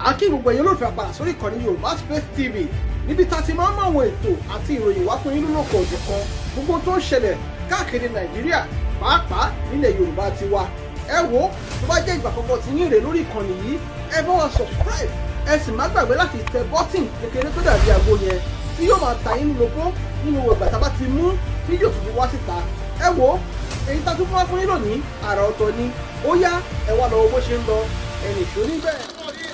A kí gbogbo ẹ̀yin olólùfẹ́ àpàdà sórí ìkànnì Yorùbá Space TV, níbi tá a ti máa ń mú àwọn ètò àti ìròyìn wá fún yín lólókò òjọ̀kan, gbogbo tó ń ṣẹlẹ̀ káàkiri Nàìjíríà, pàápàá nílẹ̀ Yorùbá ti wa. Ẹ wo, tó bá jẹ́ ìgbà àkọ́kọ́ tí yín rè lórí ìkànnì yìí, ẹ bá wa subscribe, ẹ sì má gbàgbé láti tẹ button kékeré tó dàbí àgbo yẹn tí yóò máa ta yín lóbó nínú ìgbà tá a bá ti mú fídíò tuntun wá síta. Ẹ wo, èyí tá a tún fún wa fún yín lónìí, àrà ọ̀tọ̀ ni. Ó yá, ẹ wá lọ wo bó ṣe ń lọ, ẹnì tó níbẹ̀.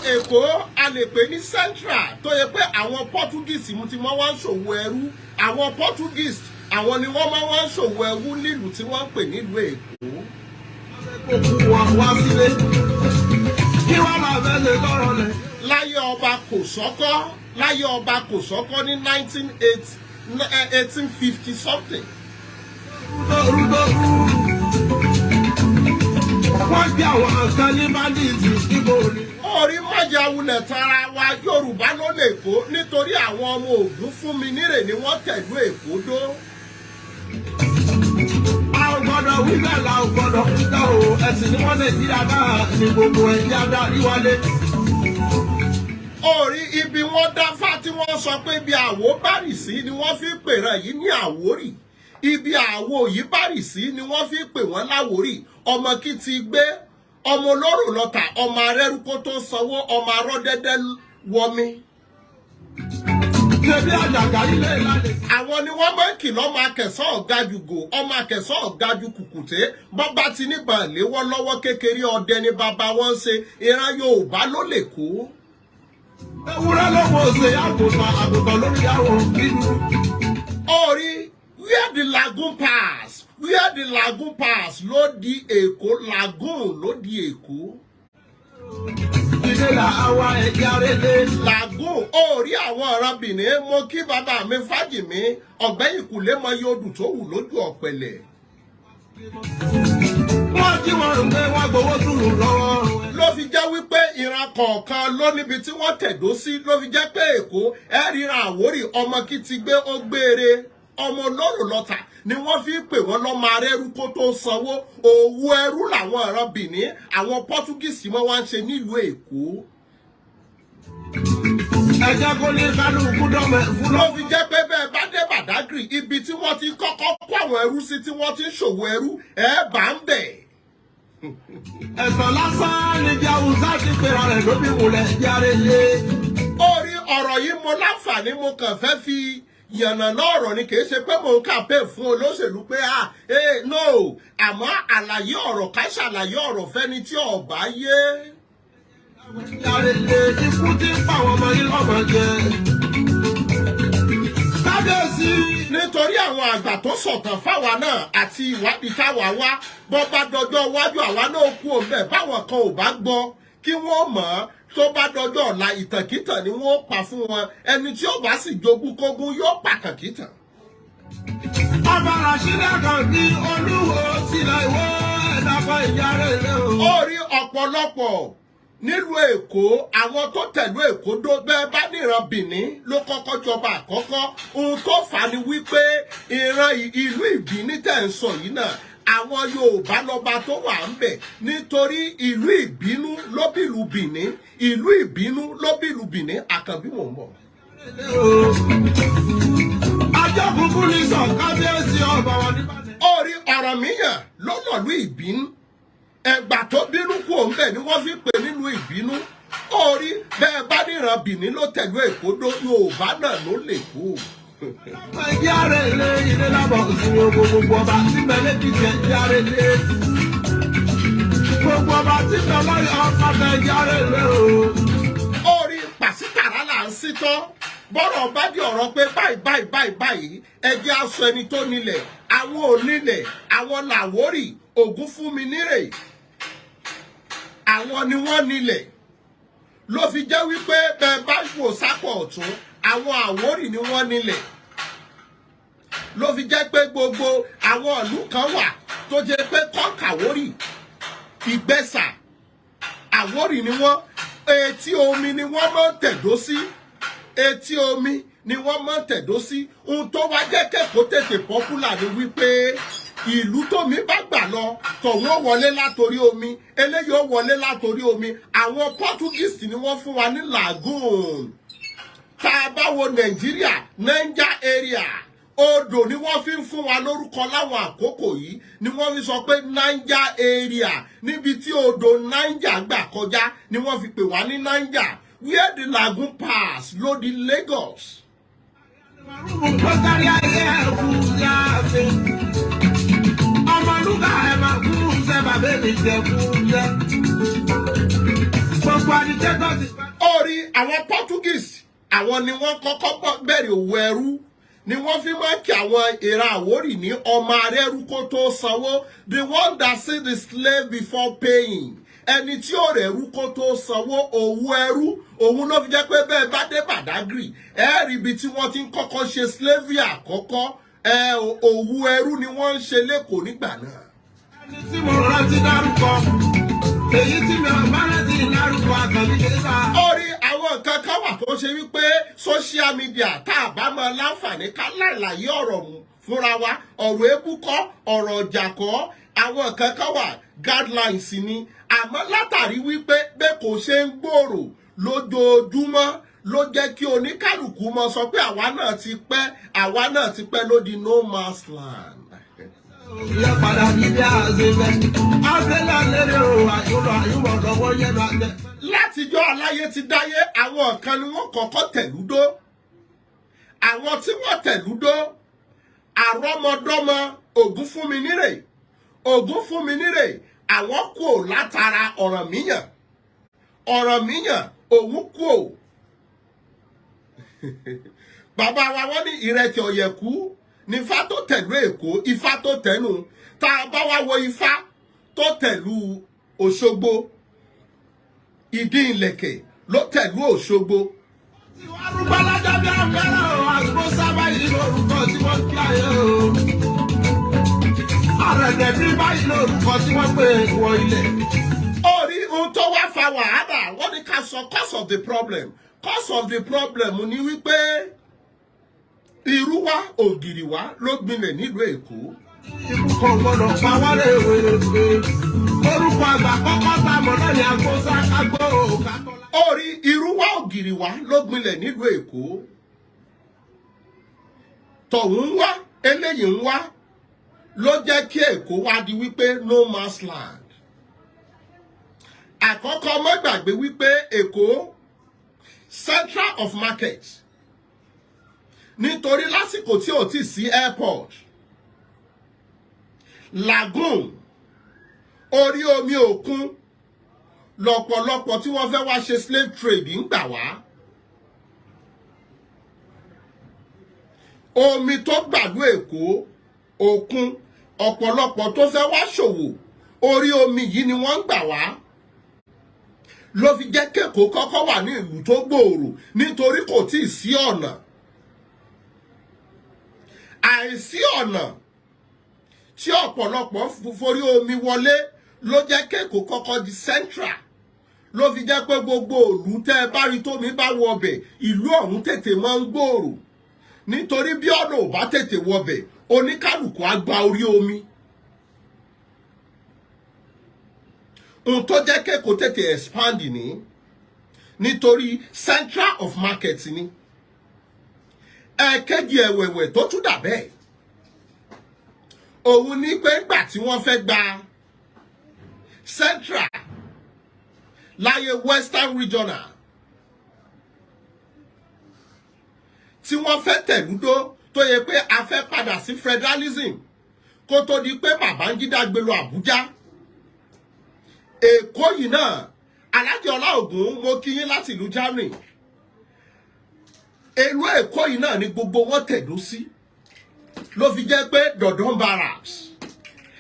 Èkó, a lè pè ní central, tó yẹ pé àwọn Portuguese mú ti máa wá ń ṣòwò ẹrú. Àwọn Portuguese, àwọn ni wọ́n máa wá ń ṣòwò ẹrú nílùú tí wọ́n ń pè nílùú Èkó. Kó kú wọn wá sílé kí wọ́n máa fẹ́ lè lọ́rọ̀ lẹ̀. Láyé ọba Kòsọ́kọ́, láyé ọba Kòsọ́kọ́ ní nineteen eight 1850 something. Rúdó wọ́n gbé àwọn kan ní bandits níbo ni. Orí májà wulẹ̀ tara wa, Yorùbá ló lè kó, nítorí àwọn ọmọ Ògún fún mi nírè ni wọ́n tẹ̀lú Èkó dó. A ò gbọ́dọ̀ wí bẹ́ẹ̀, la ò gbọ́dọ̀ wí bẹ́ẹ̀ o. Ẹ̀sìn ní wọ́n Nàìjíríà náà ní gbogbo ẹ̀yà darí wálé. Orí ibi wọ́n dáfá tí wọ́n sọ pé ibi àwo bárì sí ni wọ́n fi pèrè yìí ní Àwórì. Ibi àwo yìí bárì sí ni wọ́n fi pè wọ́n láwórì. Ọmọ kí ti gbé ọmọ olóró lọ́tà, ọmọ arẹ́rúkó tó sanwó, ọmọ arọ́dẹ́dẹ́ wọmi. Ṣebí àjàgà ilé ìlànà. Àwọn ni wọ́n máa ń kì lọ́mọ akẹ̀sán ọ̀gájúgò, ọmọ akẹ̀sán ọ̀gájú kùkùté. Bọ́bá ti níbọn léwọ́ lọ́wọ́, kékeré ọdẹ ni bàbá wọn ń ṣe. Ìran Yorùbá ló lè kó. Ewúrẹ́ ló wo ṣe àgùntàn, àgùntàn lórí àwọn nínú. Orí where the lagoon pass, where the lagoon pass ló di Èkó, lagoon ló di Èkó. Ilé là àwa ẹ̀jẹ̀ arẹ́lé. Lagoon. Orí àwọn ọ̀ràn Bìnní, mo kí bàbá mi Fájìmí ọ̀gbẹ́yìn kùlé mọ iye odù tó wù lójú ọ̀pẹ̀lẹ̀. Wọ́n jí wọn ń gbé, wọ́n gbowó túlù lọ́wọ́. Ló fi jẹ́ wípé ìran kọ̀ọ̀kan ló níbi tí wọ́n tẹ̀dó sí. Ló fi jẹ́ pé Èkó, ẹ ríran Àwórì, ọmọ kí ti gbé ó gbére, ọmọ olóró lọ́tà ni wọ́n fi pè wọ́n lọ́mọ arẹ́rú kó tó sanwó. Òwò ẹrú làwọn ọ̀ràn Bìní, àwọn Portuguese mọ́ wá ń ṣe nílùú Èkó. Ẹ jẹ́ kó ní kálukú dọ́mẹ̀ fún Ló fi jẹ́ pé bẹ́ẹ̀ bá dé Badagry, ibi tí wọ́n ti kọ́kọ́ kó àwọn ẹrú sí, tí wọ́n ti ń ṣòwò ẹrú, ẹ̀ bá ń bẹ̀. Ẹ̀sán lásán ni bí Haúsá ti pera rẹ̀ lóbi wulẹ̀ járe lé. Orí ọ̀rọ̀ yìí, mo láǹfààní, mo kàn fẹ́ fi yànnàná ọ̀rọ̀ ni. Kì í ṣe pé mò ń kàpé fún olóṣèlú pé ah no, àmọ́ àlàyé ọ̀rọ̀, ká ṣàlàyé ọ̀rọ̀ fẹ́ni tí ọ̀bá yé. Járe lé, ikú tí ń pa àwọn ọmọ yìí lọ́mọ jẹ. Kábíyèsí. Nítorí àwọn àgbà tó sọ̀tàn fáwa náà àti ìwádìí táwa wá, bọ́ bá dọjọ́ iwájú, àwa náà kú òun bẹ́ẹ̀. Báwọn kan ò bá gbọ́, kí wọ́n mọ̀ ọ́, tó bá dọjọ́ ọ̀la, ìtànkítàn ni wọ́n pa fún wọn. Ẹni tí ó bá sì jogún kógún yóò pàkànkítàn. Ọba Rasheed kan bí Olúwo sílẹ̀ ìwọ ẹ̀dàpọ̀ ìyáre lé o. Ó rí ọ̀pọ̀lọpọ̀ nílùú Èkó, àwọn tó tẹ̀lú Èkó dó, bẹ́ẹ̀ bá níran Bìní ló kọ́kọ́ jọba àkọ́kọ́. Ohun tó fà á ni wípé ìran ìlú Ìbíní tẹ̀ ń sọ yìí náà, àwọn Yorùbá lọ́ba tó wà ń bẹ̀, nítorí ìlú Ìbínú ló bìlú Bìní, ìlú Ìbínú ló bìlú Bìní. Àkànbí, mò ń bọ̀. Ajọ́ kúkú ní sọ kábíyèsí ọba wa níbàdàn. Ó rí Ọ̀rànmíyàn lọ́nàlú Ìbínú. Ẹgbà tó bínú kú òun bẹ̀ ni wọ́n fi pè nílùú Ìbínú. Ó rí bẹ́ẹ̀ bá níran Bìní ló tẹ̀lú Èkó dó, Yorùbá náà ló lè kó. Ìyáre lé, ilé lábọ̀ ìsinmi gbogbo ọba tí bẹ lẹ́kìtì, ìyáre lé. Gbogbo ọba tí bẹ lọ́yọ̀ ọ̀pọ̀tẹ̀, ìyáre lé o. Ó rí pàṣítàrà là ń sítọ́. Bọ́rọ̀ bá di ọ̀rọ̀ pé báyìí báyìí báyìí báyìí, ẹjẹ́ aṣọ ẹni tó nílẹ̀, àwọn onílẹ̀, àwọn làwórì ògún fún mi nírè, àwọn ni wọ́n nílẹ̀. Ló fi jẹ́ wípé bẹ́ẹ̀ bá wò sápọ̀ ọ̀tún, àwọn Àwórì ni wọ́n nílẹ̀. Ló fi jẹ́ pé gbogbo àwọn ìlú kan wà tó jẹ́ pé kọ́ńkàwórì, Ìgbẹ́sà, Àwórì ni wọ́n. Etí omi ni wọ́n máa ń tẹ̀dó sí, etí omi ni wọ́n máa ń tẹ̀dó sí. Ohun tó wá jẹ́ kẹ́kọ̀ọ́ tètè popular ni wípé ìlú tómi bá gbà lọ, tọ̀hún ó wọlé látòrí omi, eléyìí ó wọlé látòrí omi. Àwọn Portuguese ni wọ́n fún wa ní lagoon. Tá a bá wo Nàìjíríà, Niger area, odò ni wọ́n fi ń fún wa lórúkọ láwọn àkókò yìí, ni wọ́n fi sọ pé Niger area, níbi tí odò Niger gbà kọjá ni wọ́n fi pè wá ní Niger. Where the lagoon pass ló di Lagos. Tó kárí ayé ẹ̀kú yáàfin. Ọmọlúkà ẹ̀ máa kú sẹ́ bàbá mi jẹ kú jẹ́. Gbogbo àdìjẹ́tọ̀ ti. Ó rí àwọn Portuguese, àwọn ni wọ́n kọ́kọ́ bẹ̀rẹ̀ òwò ẹrú, ni wọ́n fi máa ń kí àwọn ìran Àwórì ní ọmọ arẹ́rú kó tó sanwó, the one that see the slave before paying, ẹni tí ó rẹ̀rú kó tó sanwó òwò ẹrú. Òun ló fi jẹ́ pé bẹ́ẹ̀ bá dé Badagry, ẹ rí ibi tí wọ́n ti ń kọ́kọ́ ṣe slavery àkọ́kọ́. Ẹ òwò ẹrú ni wọ́n ń ṣe l'Ékòó nígbà náà. Ẹni tí mo rántí dárúkọ, èyí tí mi ò bá rántí dárúkọ, àkànbí kì í sá. Ó rí àwọn nǹkan kan wà tó ṣe wípé social media, tá a bá máa láǹfààní ká láìláyé ọ̀rọ̀ mú fúnra wa, ọ̀rọ̀ ebú kọ́, ọ̀rọ̀ ọjà kọ́, àwọn nǹkan kan wà, guidelines ni. Àmọ́ látàrí wípé bẹ́ẹ̀ kò ṣe ń gbòòrò lójoojúmọ́, ló jẹ́ kí oníkálukú mọ sọ pé àwa náà ti pẹ́, àwa náà ti pẹ́, ló di no man's land. Ìyá padà ní bí a ṣe fẹ́. Àfẹ́lẹ́ lérè o, àyùlọ àyùbọ̀ lọ́wọ́ yẹn máa jẹ. Látijọ́ aláyé ti dáyé, àwọn kan ni wọ́n kọ́kọ́ tẹ̀lúdó. Àwọn tí wọ́n tẹ̀lúdó, àrọ́mọdọ́mọ Ògúnfúnminírè, Ògúnfúnminírè, àwọn kò látara Ọ̀rànmíyàn. Ọ̀rànmíyàn òun kò bàbá wa, wọ́n ní ìrẹtì ọ̀yẹ̀kú ní ifá tó tẹ̀lú Èkó, ifá tó tẹ̀nu. Tá a bá wá wo ifá tó tẹ̀lú Òṣogbo, ìdí ìlẹ̀kẹ̀ ló tẹ̀lú Òṣogbo. Arúgbó alájà bí abẹ́rẹ́ o, àgbo sábà yìí lórúkọ tí wọ́n kí ayé o. Àrẹ̀dẹ̀ bí báyìí lórúkọ tí wọ́n pè wọ ilẹ̀. Ó rí ohun tó wá fa wàhálà, wọ́n ní ká sọ cause of the problem. Cause of the problem ni wípé irú wa, ògìrì wa ló gbilẹ̀ nílùú Èkó. Ikú kan gbọ́dọ̀ pa wọ́n lè wèrè. Orúkọ àgbà kọ́kọ́ tá a mọ̀ náà ní agbósá kágbó kátọ́lá. Ó rí irú wa, ògìrì wa ló gbilẹ̀ nílùú Èkó. Tọ̀hún ń wá, eléyìí ń wá, ló jẹ́ kí Èkó wá di wípé no man's land. Àkọ́kọ́, má gbàgbé wípé Èkó, central of market, nítorí lásìkò tí ò tí sí airport, lagoon, orí omi òkun lọ́pọ̀lọpọ̀ tí wọ́n fẹ́ wá ṣe slave trade ń gbà wá. Omi tó gbàlú Èkó, òkun, ọ̀pọ̀lọpọ̀ tó fẹ́ wá ṣòwò, orí omi yìí ni wọ́n ń gbà wá, ló fi jẹ́ k'Ékòó kọ́kọ́ wà ní ìlú tó gbòòrò, nítorí kò tí ì sí ọ̀nà. Àìsí ọ̀nà tí ọ̀pọ̀lọpọ̀ forí omi wọlé ló jẹ́ k'Ékòó kọ́kọ́ di central, ló fi jẹ́ pé gbogbo ìlú tẹ́ ẹ bá rí tómi bá wọbẹ̀, ìlú ọ̀hún tètè máa ń gbòòrò, nítorí bí ọ̀nà ò bá tètè wọbẹ̀, oníkálukú á gba orí omi. Ohun tó jẹ́ k'Ékòó tètè expand ní nítorí central of market ni. Ẹ̀ẹ̀kejì ẹ̀wẹ̀wẹ̀ tó tún dà bẹ́ẹ̀, òun ní pé ńgbà tí wọ́n fẹ́ gba central láyé Western Regional, tí wọ́n fẹ́ tẹ̀lúdó, tó yẹ pé a fẹ́ padà sí federalism kó tó di pé Babangida gbé lọ Àbújá. Èkó yìí náà, Alhaji Ọláògùn, mo kí yín láti ìlú Germany. Ìlú Èkó yìí náà ni gbogbo wọn tẹ̀dó sí, ló fi jẹ́ pé Dọ̀dọ̀n Barracks,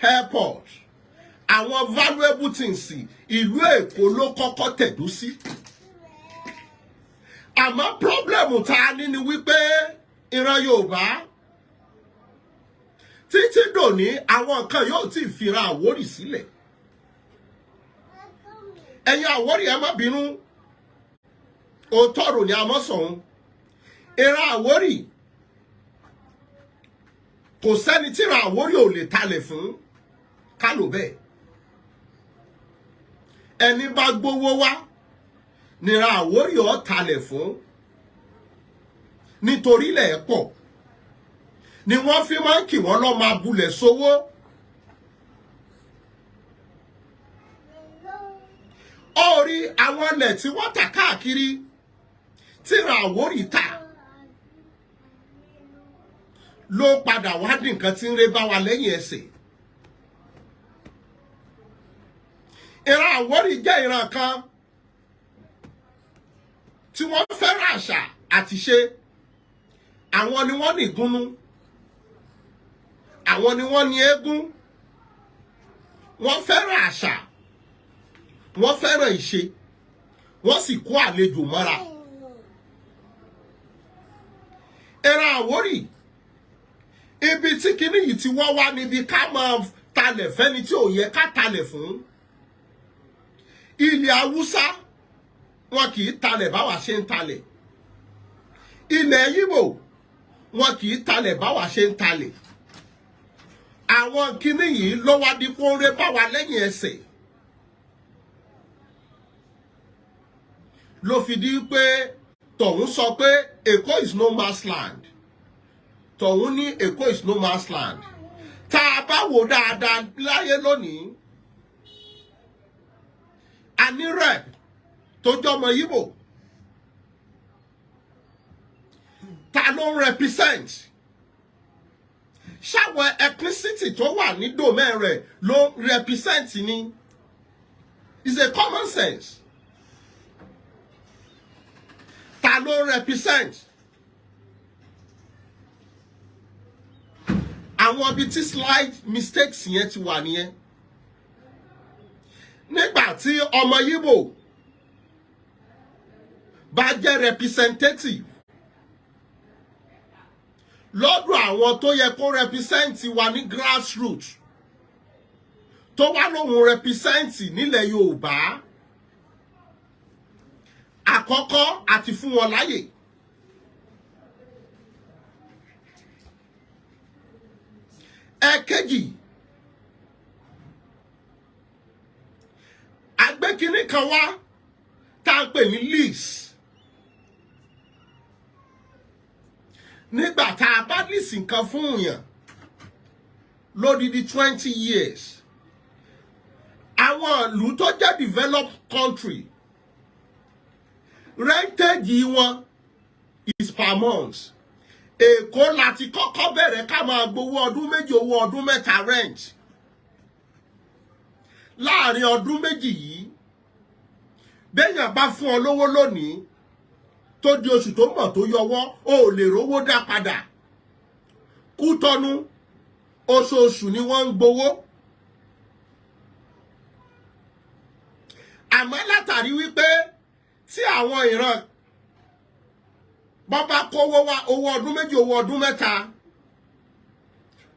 airport, àwọn valuable things, ìlú Èkó ló kọ́kọ́ tẹ̀dó sí. Àmọ́ problem tá a ní ni wípé ìran Yorùbá títí dòní, àwọn kan yóò tí ì fira Àwórì sílẹ̀. Ẹ̀yin Àwórì, ẹ má bínú, òótọ́ rò ní amọ́sọ̀hún. Ìran Àwórì, kò sẹ́ni tí ìran Àwórì ò lè talẹ̀ fún. Ká lò bẹ́ẹ̀, ẹni bá gbowó wá nira Àwórì ọ̀ talẹ̀ fún, nítorí ilẹ̀ pọ̀ ni wọ́n fi máa ń kì wọ́n lọ́ máa bulẹ̀ sówó. Ó rí àwọn ilẹ̀ tí wọ́n tà káàkiri, tíra Àwórì tà, ló padà wá di nǹkan tí ń ré bá wa lẹ́yìn ẹsẹ̀. Ìran Àwórì jẹ́ ìran kan tí wọ́n fẹ́ràn àṣà àti ṣe. Àwọn ni wọ́n ní ìgúnnú, àwọn ni wọ́n ní eégún. Wọ́n fẹ́ràn àṣà, wọ́n fẹ́ràn ìṣe, wọ́n sì kó àlejò mọ́ra. Ìran Àwórì, ibi tí kinní yìí ti wọ́ wá níbi ká máa talẹ̀ fẹ́ni tí ò yẹ ká talẹ̀ fún. Ilẹ̀ Haúsá, wọn kì í talẹ̀ báwa ṣe ń talẹ̀. Ilẹ̀ Yíbò, wọn kì í talẹ̀ báwa ṣe ń talẹ̀. Àwọn kinní yìí ló wá di kóńré báwa lẹ́yìn ẹsẹ̀, ló fi di pé tọ̀hún sọ pé Èkó is no man's land, tọ̀hún ní Èkó is no man's land. Tá a bá wò dáadáa láyé lónìí, a ní rep tó jọmọ Yíbò. Ta ló ń represent? Ṣáwọn ethnicity tó wà ní domain rẹ̀ ló ń represent ni? It's a common sense. Ta ló ń represent? Àwọn ibi tí slide mistakes yẹn ti wà nìyẹn. Nígbà tí ọmọ Yíbò bá jẹ́ representative lọ́dọ̀ àwọn tó yẹ kó represent wa ní grassroots, tó wá lóhun represent nílẹ̀ Yorùbá, àkọ́kọ́ àti fún wọn láyè. Ẹ̀kejì, agbẹ́kínní kan wá tá a pè ní lease. Nígbà tá a bá lease nǹkan fún èèyàn lódidi 20 years, àwọn ìlú tó jẹ́ developed country, rentage wọn is per month. Èkó láti kọ́kọ́ bẹ̀rẹ̀ ká máa gbowó ọdún 2, owó ọdún 3 rent. Láàrin ọdún 2 yìí, béèyàn bá fún ọ lówó lónìí, tó di oṣù tó mọ̀ tó yọwọ́, o ò lè rówó dá padà. Kútọ́nú, oṣooṣù ni wọ́n ń gbowó. Àmọ́ látàrí wípé tí àwọn ìran bọ́n bá kówó wá, owó ọdún 2, owó ọdún 3,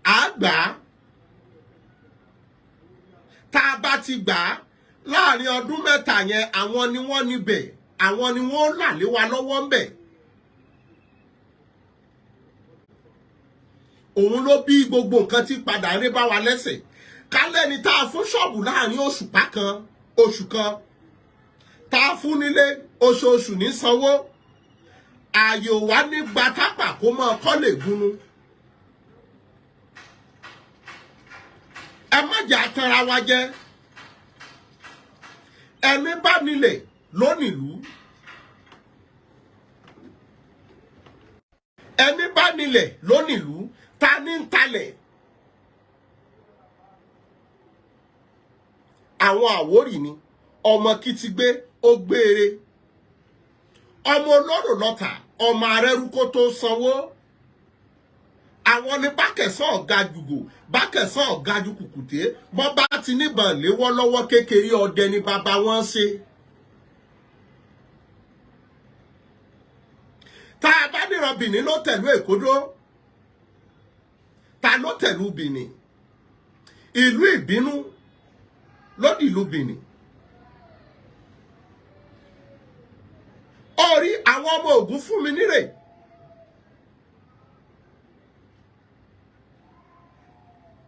à gbà á. Tá a bá ti gbà á láàrin ọdún 3 yẹn, àwọn ni wọ́n níbẹ̀, àwọn ni wọ́n là lé wa lọ́wọ́ ńbẹ̀. Òun ló bí gbogbo nǹkan tí padà rí bá wa lẹ́sẹ̀. Kálẹ̀ ni tá a fún ṣọ́ọ̀bù láàrin oṣù kan, oṣù kan, tá a fún nílé oṣooṣù ní sanwó, ààyè ò wá ní gba tápà kó máa kọ́ lè gúnú. Ẹ má jẹ́ atanra wa jẹ. Ẹni bá nílẹ̀ lónìlú. Ẹni bá nílẹ̀ lónìlú. Ta ní ń talẹ̀? Àwọn Àwórì ni. Ọmọ Kìtìgbé ó gbére. Ọmọ olóró lọ́tà, ọmọ arẹ́rú kó tó sanwó. Àwọn ní bákẹ̀sán ọ̀gá jùgò, bákẹ̀sán ọ̀gá ju kùkùté. Bọ́n bá ti níbọn léwọ́ lọ́wọ́, kékeré ọdẹ ni bàbá wọn ṣe. Tá a bá níran Bìní ló tẹ̀lú Èkódó, ta ló tẹ̀lú Bìní? Ìlú Ìbínú ló di ìlú Bìní. Orí àwọn ọmọ Ògún fún mi nírè.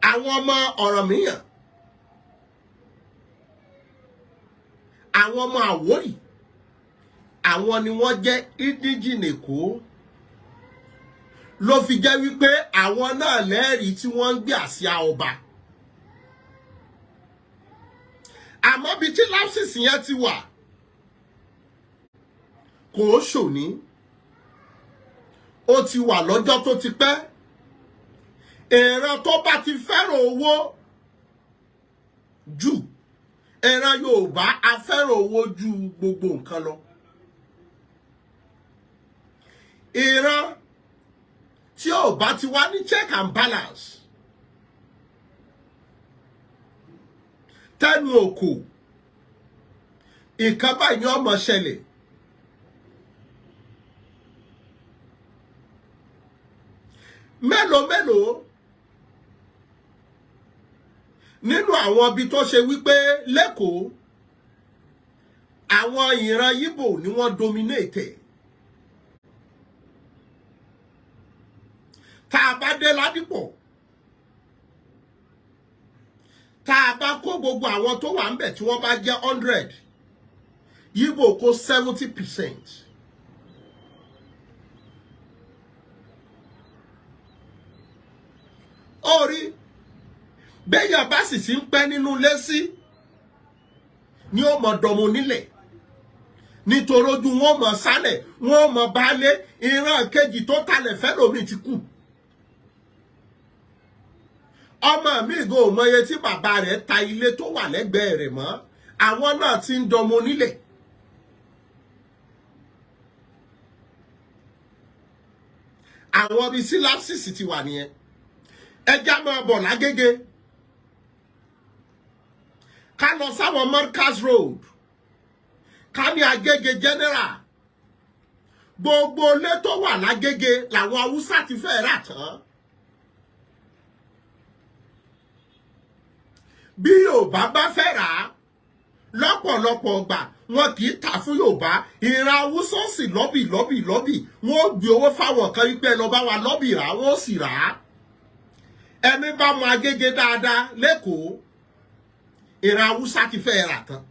Àwọn ọmọ Ọ̀rànmíyàn, Àwọn ọmọ Àwórì, àwọn ni wọ́n jẹ́ indigene Èkó, ló fi jẹ́ wípé àwọn náà lẹ́rìí tí wọ́n ń gbé àsíá ọba. Àmọ́ bíi tí lapses yẹn ti wà, kò ó ṣòní, ó ti wà lọ́jọ́ tó ti pẹ́. Ìran tó bá ti fẹ́ràn owó jù, ìran Yorùbá a fẹ́ràn owó ju gbogbo nǹkan lọ. Ìran tí ò bá ti wá ní check and balance, tẹnu òkò, nǹkan báyìí ni ó máa ṣẹlẹ̀. Mélòó mélòó nínú àwọn ibi tó ṣe wípé lẹ́kọ̀ọ́ àwọn ìran Yíbò ni wọ́n dominate. Tá a bá dé Ládìpọ̀, tá a bá kó gbogbo àwọn tó wà ńbẹ̀ tí wọ́n bá jẹ́ 100, Yíbò kó 70%. Ó rí bẹ́yàn bá sì ti ń pẹ́ nínú ilé sí ni ó mọ̀ dọ̀mù nílẹ̀, nítorí ojú wọn mọ̀ sálẹ̀, wọn mọ̀ baálé. Ìran kejì tó talẹ̀ fẹ́lòmíì ti kú. Ọmọ mi gò mọye tí bàbá rẹ̀ ta ilé tó wà lẹ́gbẹ̀ẹ́ rẹ̀ mọ́, àwọn náà ti ń dọmọ nílẹ̀. Àwọn ibi sí lapses ti wà nìyẹn. Ẹja máa bọ̀ lágége, ká lọ sáwọn Markaz Road, ká ní Agége General. Gbogbo ilé tó wà lágége làwọn Haúsá ti fẹ́ rà tán. Bí Yorùbá bá fẹ́ rà á, lọ́pọ̀lọpọ̀ ọgbà wọn kì í tà fún Yorùbá. Ìran Haúsá sì lọ́bì lọ́bì lọ́bì, wọn ó gbé owó fáwọn kan wípé ẹ lọ bá wa lọ́bì rà, wọn ó sì rà á. Ẹni bá mọ Agége dáadáa lẹ́kọ̀ọ́, ìran Haúsá ti fẹ́ rà tán.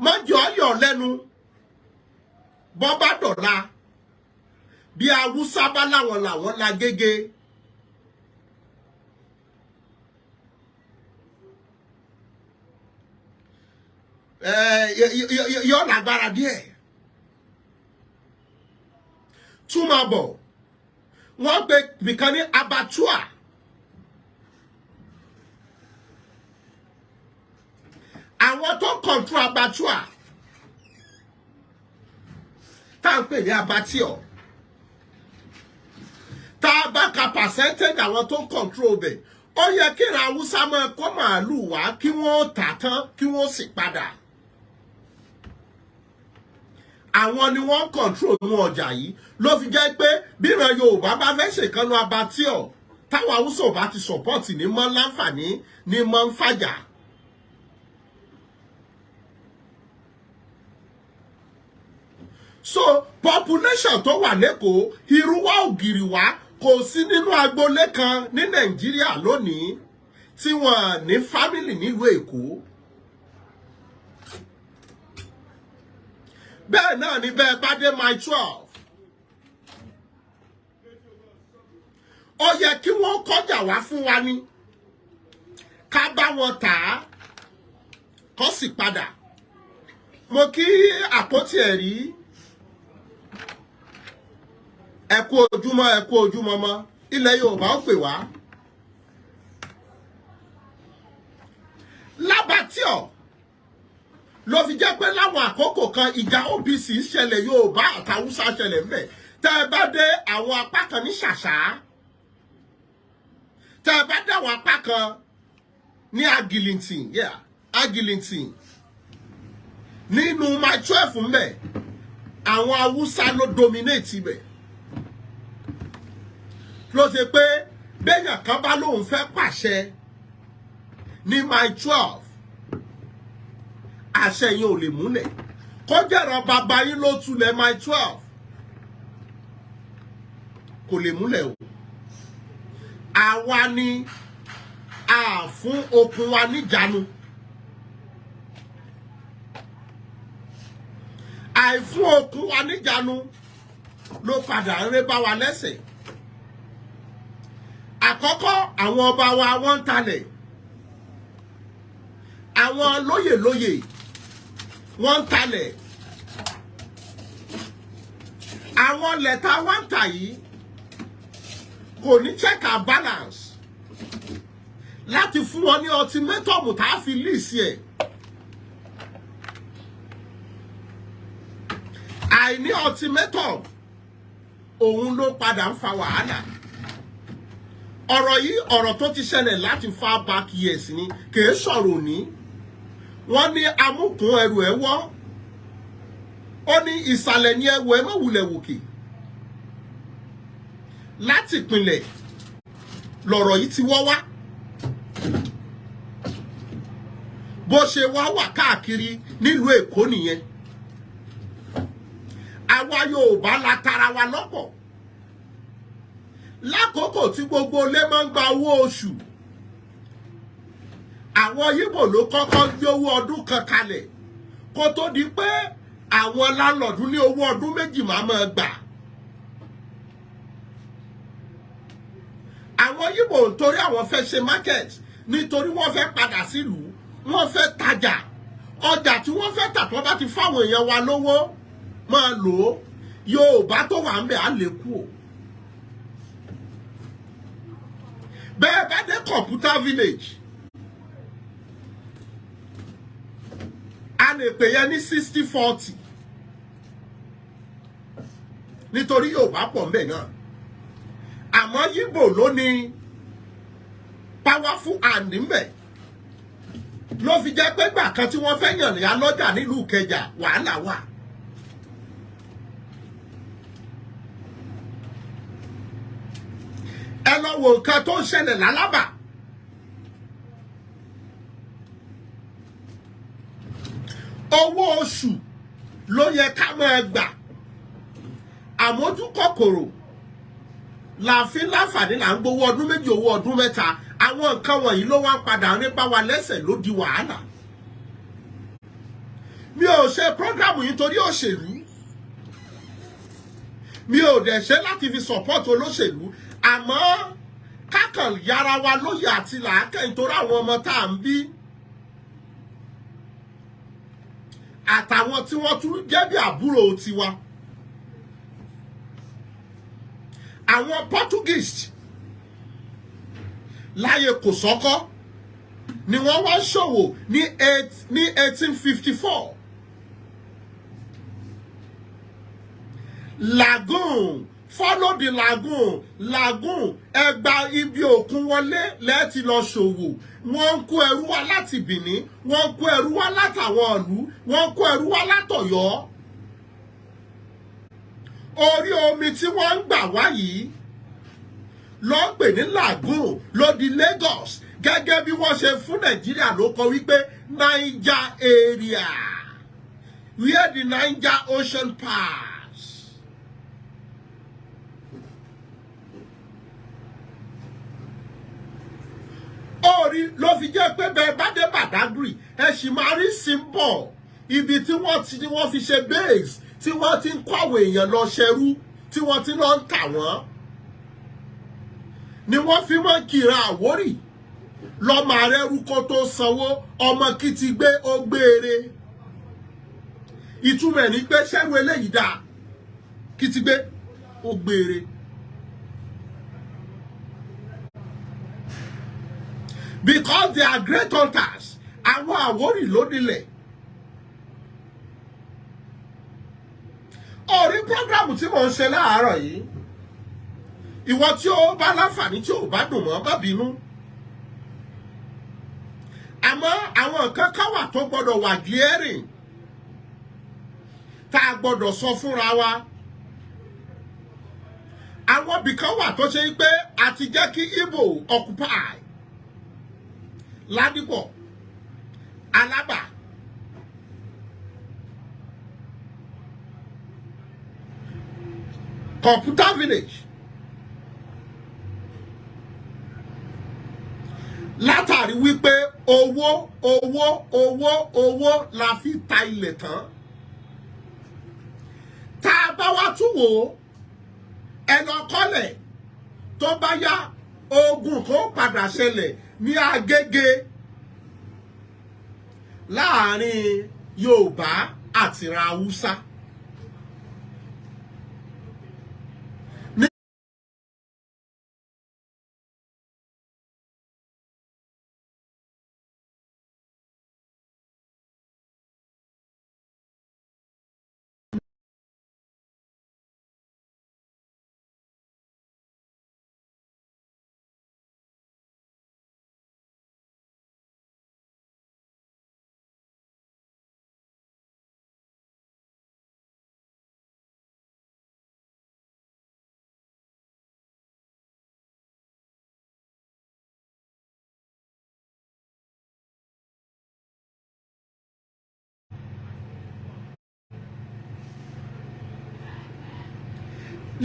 Mọ́jọ́ yọ̀ lẹ́nu bọ́ bá dọ̀la bí Haúsá bá láwọn làwọn lágége. Yọ lágbára díẹ̀. Tún máa bọ̀, wọ́n pe bìkan ní abattoir. Àwọn tó control abattoir tá à ń pè ní abattoir, tá a bá ka percentage àwọn tó control bẹ̀, ó yẹ kí ìran Haúsá máa kó màálù wá kí wọ́n tà tán kí wọ́n sì padà. Àwọn ni wọ́n control inú ọjà yìí, ló fi jẹ́ pé bí ìran Yorùbá bá fẹ́ ṣèkánú abattoir, táwọn Haúsá ò bá ti support ní mọ́ láǹfààní ní mọ́ ń fàjà. So population tó wà lẹ́kọ̀ọ́, irúwá ògìrìwá kò sí nínú agboolé kan ní Nàìjíríà lónìí tí wọ́n ní family nílùú Èkó. Bẹ́ẹ̀ náà ni bẹ́ẹ̀ bá dé Mile 12. Ó yẹ kí wọ́n kọjà wá fún wa ní ká bá wọn tà á kó sì padà. Mo kí àpótí ẹ̀rí, ẹ kú ojúmọ́, ẹ kú ojúmọ́ mọ́, ilẹ̀ Yorùbá ó pè wá. Lábàtíọ̀ ló fi jẹ́ pé láwọn àkókò kan ìjà OPC ṣẹlẹ̀, Yorùbá àtàwùsá ṣẹlẹ̀ ńbẹ̀. Tẹ́ ẹ bá dé àwọn apá kan ní Ṣàṣà, tẹ́ ẹ bá dé àwọn apá kan ní Agilintin, yeah, Agilintin nínú Mile 12 ńbẹ̀, àwọn Haúsá ló dominate ibẹ̀. Ló ṣe pé béèyàn kan bá lóun fẹ́ pàṣẹ ní Mile 12, àṣẹ yẹn ò lè múlẹ̀. Kọjá bàbá yín ló tulẹ̀ Mile 12, kò lè múlẹ̀ o. Àwa ni A fún okun wa níjàánu. Àìfún okun wa níjàánu ló padà ń ré bá wa lẹ́sẹ̀. Àkọ́kọ́, àwọn ọba wa, wọ́n ń talẹ̀. Àwọn lóyèlóyè, wọ́n ń talẹ̀. Àwọn lẹ́tà wá ń tà yìí kò ní check and balance láti fún wọn ní ultimatum tá a fi lease ẹ̀. Àìní ultimatum òun ló padà ń fa wàhálà. Ọ̀rọ̀ yìí, ọ̀rọ̀ tó ti ṣẹlẹ̀ láti far back years ni, kìí sọ̀rọ̀ òní. Wọ́n ní amúkùn ẹrù ẹ̀ wọ́, ó ní ìsàlẹ̀ ní ẹwù ẹ má wulẹ̀ wòkè. Láti ìpìlẹ̀ lọ̀rọ̀ yìí ti wọ́ wá, bó ṣe wá wà káàkiri nílùú Èkó nìyẹn. Àwa Yorùbá la tara wa lọ́pọ̀. Lákòókò tí gbogbo ilé máa ń gba owó oṣù, àwọn Yíbò ló kọ́kọ́ gbé owó ọdún kan kalẹ̀ kó tó di pé àwọn landlord ní owó ọdún 2 máa gbà. Àwọn Yíbò, nítorí àwọn fẹ́ ṣe market, nítorí wọ́n fẹ́ padà sílùú, wọ́n fẹ́ tajà. Ọjà tí wọ́n fẹ́ tà, tó bá ti fáwọn èèyàn wa lówó máa lò ó, Yorùbá tó wà ń bẹ̀ á lè kú o. Bẹ́ẹ̀ bá dé Computer Village, a lè pè yẹn ní 60-40, nítorí Yorùbá pọ̀ ńbẹ̀ náà, àmọ́ Yíbò ló ní powerful hand ńbẹ̀. Ló fi jẹ́ pé gbà kan tí wọ́n fẹ́ yàn ní alọ́jà nílùú Ìkẹjà, wàhálà wà. Ẹ lọ wo nǹkan tó ń ṣẹlẹ̀ lálábà. Owó oṣù ló yẹ ká máa gbà. Àmójúkòkòrò làfin láǹfààní là ń gbowó ọdún 2, owó ọdún 3. Àwọn nǹkan wọ̀nyí ló wá ń padà ń bá wa lẹ́sẹ̀, ló di wàhálà. Mi ò ṣe program yìí torí òṣèlú, mi ò dẹ̀ ṣe láti fi support olóṣèlú, àmọ́ kákan yára wa lóye àti làákẹ́, nítorí àwọn ọmọ tá à ń bí àtàwọn tí wọ́n tún jẹ́ bí àbúrò tiwa. Àwọn Portuguese láyé Kòsọ́kọ́ ni wọ́n wá ṣòwò ní 1854. Lagoon, follow the lagoon, lagoon, ẹgba ibi òkun wọlé lẹ́ẹ̀tì lọ ṣòwò. Wọ́n ń kó ẹrú wá láti Benin, wọ́n ń kó ẹrú wá látàwọn ìlú, wọ́n ń kó ẹrú wá látọ̀yọ́. Orí omi tí wọ́n ń gbà wá yìí ló ń pè ní lagoon, ló di Lagos. Gẹ́gẹ́ bí wọ́n ṣe fún Nàìjíríà ló kọ wípé Niger area, where the Niger Ocean pass. Orí ló fi jẹ́ pé bẹ́ẹ̀ bá dé Badagry, ẹ sì máa rí symbol ibi tí wọ́n ti wọ́n fi ṣe base, tí wọ́n ti ń kó àwọn èèyàn lọ ṣẹrú, tí wọ́n ti lọ ń tà wọ́n, ni wọ́n fi mọ́ kíra Àwórì lọ́mọ arẹ́rú kó tó sanwó. Ọmọ kí ti gbé ó gbére. Ìtumọ̀ ẹ̀ ní pé ṣẹ́rú eléyìí dáa, kí ti gbé ó gbére. Because they are great hunters, àwọn Àwórì ló nílẹ̀. Orí prógrámù tí mò ń ṣe láàárọ̀ yìí, ìwọ tí ó bá láǹfààní tí ò bá dùn mọ́, má bínú. Àmọ́ àwọn nǹkan kan wà tó gbọ́dọ̀ wà glaring, tá a gbọ́dọ̀ sọ fúnra wa. Àwọn ibìkan wà tó ṣe pé a ti jẹ́ kí Igbo occupy: Ládìpọ̀, Alábà, Computer Village. Látàrí wípé owó, owó, owó, owó la fi ta ilẹ̀ tán. Tá a bá wá tún wò ó, ẹ lọ kọ́lẹ̀, tó bá yá, ogun kan padà ṣẹlẹ̀ ní Agége láàrin Yorùbá àti ìran Haúsá.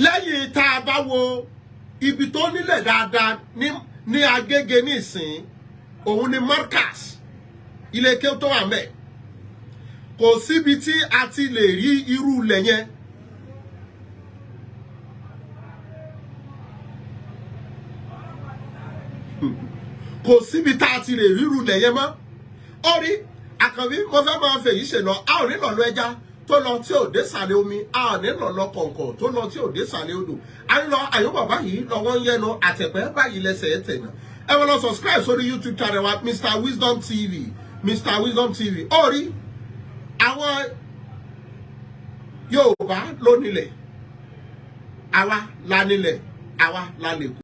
Lẹ́yìn tá a bá wo ibi tó nílẹ̀ dáadáa ní Agége nísìn, òun ni Markaz, ilé kéwú tó wà mẹ́. Kò síbi tí a ti lè rí irú ilẹ̀ yẹn. Kò síbi tá a ti lè rí irú ilẹ̀ yẹn mọ́. Ó rí àkànbí, mo fẹ́ máa fèyí ṣe lọ. A ò ní lọ́lọ́ ẹja tó lọ tí ò dé sàlẹ̀ omi, a ò ní lọ́lọ́ kọ̀ǹkọ̀ tó lọ tí ò dé sàlẹ̀ odò. A ń lọ àyọ̀bọ̀ báyìí lọ́wọ́ ń yẹnu àtẹ̀pẹ́ báyìí lẹ́sẹ̀ ẹ̀ tẹ̀nà. Ẹ wọ́n lọ subscribe sórí YouTube channel wa, Mr Wisdom TV, Mr Wisdom TV. Ó rí àwọn Yorùbá ló nílẹ̀, àwa la nílẹ̀, àwa la lè kú.